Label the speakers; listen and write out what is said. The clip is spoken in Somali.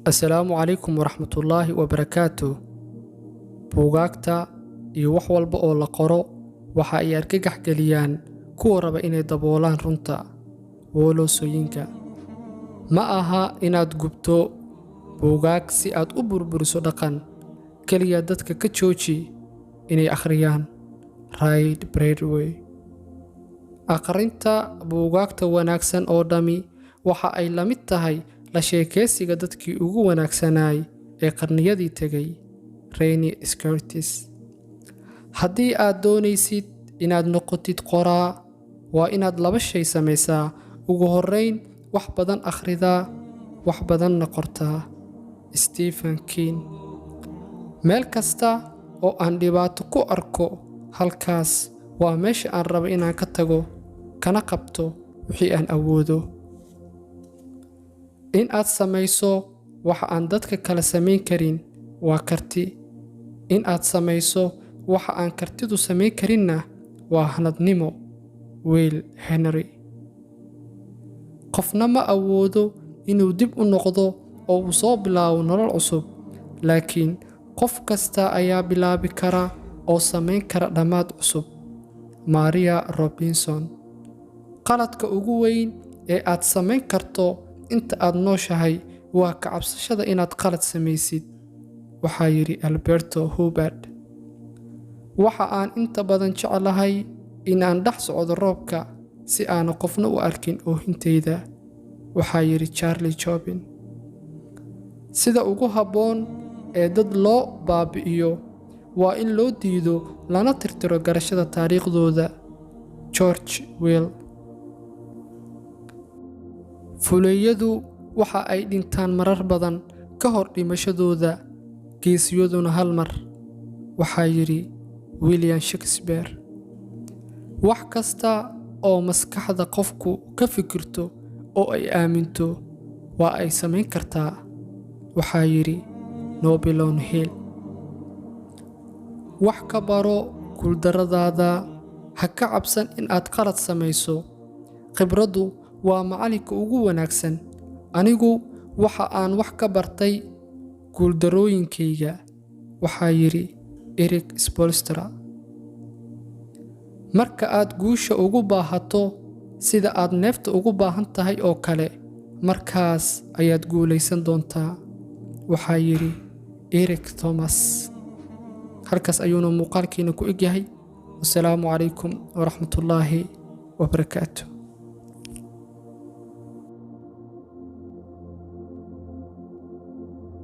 Speaker 1: Asalaamu calaykum waraxmatullaahi wabarakaatu. Buugaagta iyo wax walba oo la qoro waxa ay argagax geliyaan kuwa raba inay daboolaan runta. Wole Soyinka. Ma aha inaad gubto buugaag si aad u burburiso dhaqan, kaliya dadka ka jooji inay akhriyaan. Ray Bradbury. Akhrinta buugaagta wanaagsan oo dhammi waxa ay la mid tahay la sheekaysiga dadkii ugu wanaagsanaa ee qarniyadii tegay. René Scartis. Haddii aad doonaysid inaad noqotid qoraa, waa inaad laba shay samaysaa. Ugu horreyn, wax badan akhridaa, wax badanna qortaa. Stephen King. Meel kasta oo aan dhibaato ku arko, halkaas waa meesha aan rabo inaan ka tago, kana qabto wixii aan awoodo. In aad samayso waxa aan dadka kale samayn karin waa karti. In aad samayso waxa aan kartidu samayn karinna waa hanadnimo. Will Henry. Qofna ma awoodo inuu dib u noqdo oo uu soo bilaabo nolol cusub, laakiin qof kasta ayaa bilaabi kara oo samayn kara dhammaad cusub. Maria Robinson. Qaladka ugu weyn ee aad samayn karto inta aad nooshahay waa ka cabsashada inaad qalad samaysid, waxaa yidhi Elbert Hubbard. Waxa aan inta badan jeclahay in aan dhex socdo roobka si aanu qofna u arkin oohintayda, waxaa yidhi Charlie Chaplin. Sida ugu habboon ee dad loo baabi'iyo waa in loo diido lana tirtiro garashada taariikhdooda. George Will. Fulayadu waxa ay dhintaan marar badan ka hor dhimashadooda, geesiyaduna hal mar, waxaa yidhi William Shakespeare. Wax kasta oo maskaxda qofku ka fikirto oo ay aaminto, waa ay samayn kartaa, waxaa yidhi Napoleon Hill. Wax ka baro guuldarradaada. Ha ka cabsan in aad qalad samayso. Khibraddu waa macallinka ugu wanaagsan. Anigu waxa aan wax ka bartay guuldarrooyinkayga, waxaa yidhi Erik Spoelstra. Marka aad guusha ugu baahato sida aad neefta ugu baahan tahay oo kale, markaas ayaad guulaysan doontaa, waxaa yidhi Eric Thomas. Halkaas ayuuna muuqaalkiina ku egyahay. Wasalaamu calaykum waraxmatullaahi wabarakaatu.